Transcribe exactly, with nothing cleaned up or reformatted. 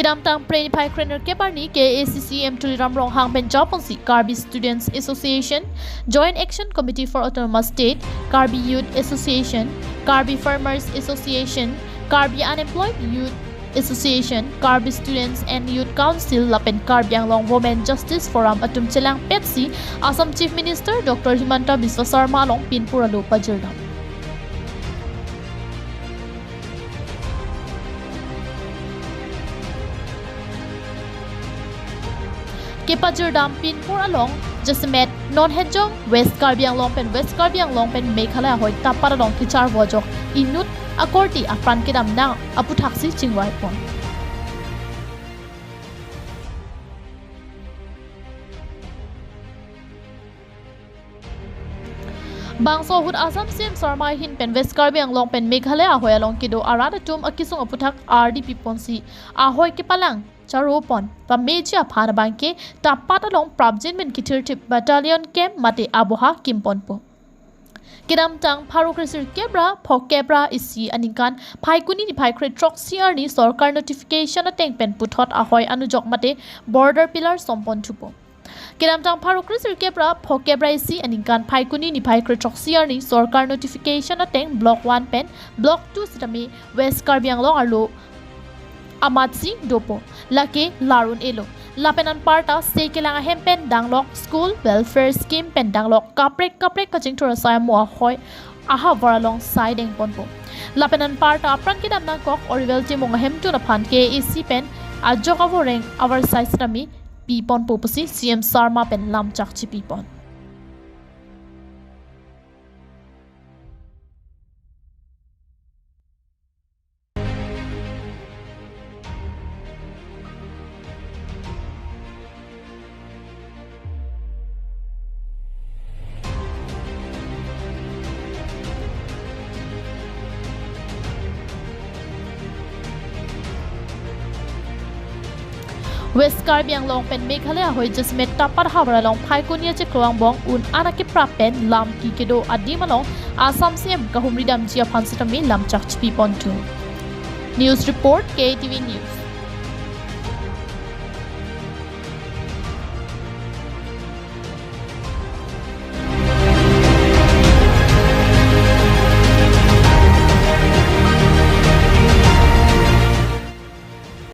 Kedamtang Phre niphai kre-nerkep arni K A A C C E M Tuliram Ronghang pen japonsi Karbi Students Association, Joint Action Committee for Autonomous State, Karbi Youth Association, Karbi Farmers Association, Karbi Unemployed Youth Association, Karbi Students and Youth Council lapen Karbi Anglong Women Justice Forum atum chelangpetsi Assam Chief Minister Doctor Himanta Biswa Sarma along pinpur alo pajirdam. Kepajirdam pinpur along jasemet non hejong West Karbi Anglong pen West Karbi Anglong pen Meghalaya ahoi tapat along kecharvo ajok inut akorte apran kedam nang aputhaksi chingvaipon. Bangso ahut Assam C M Sarma ahin pen West Karbi Anglong pen Meghalaya ahoi along kedo arat atum akesung aputhak ardi piponsi ahoi kepalang charopon pameji aphan abangke tapat along prapjin pen kithirthip battalion camp mate aboha kimponpo. Kedamtang pharo kre-sirkep ra phokep ra isi aningkan Phaikuni niphai kre-throksi arni sorkar notification ateng pen puthot ahoi anujok mate border pillar sompon thupo. Kedamtang pharo kre-sirkep ra phokep ra isi aningkan Phaikuni niphai kre-throksi arni sorkar notification ateng Block one pen Block two sitame West Karbi Anglong arlo amatsi dopo, lake lar un-elo. Lapen anparta se kelang ahem pen danglok school welfare scheme pen danglok kaprek kaprek kachingthur asai amo ahoi ahavar along sai dengponpo. Lapen anparta apran kedam nangkok Oriwel Timung ahemtun aphan K A A C pen ajok avoreng avarsai sitame piponpo pusi C M Sarma pen lamchak chipipon. West Karbi Anglong pen Meghalaya ahoi jasemet tapat havar along Phaikuni achiklo angbong un-an akeprap pen lam ki kedo adim along Assam C M kahumri damji aphan sitame lamchak chipipontu. News report, K T V News.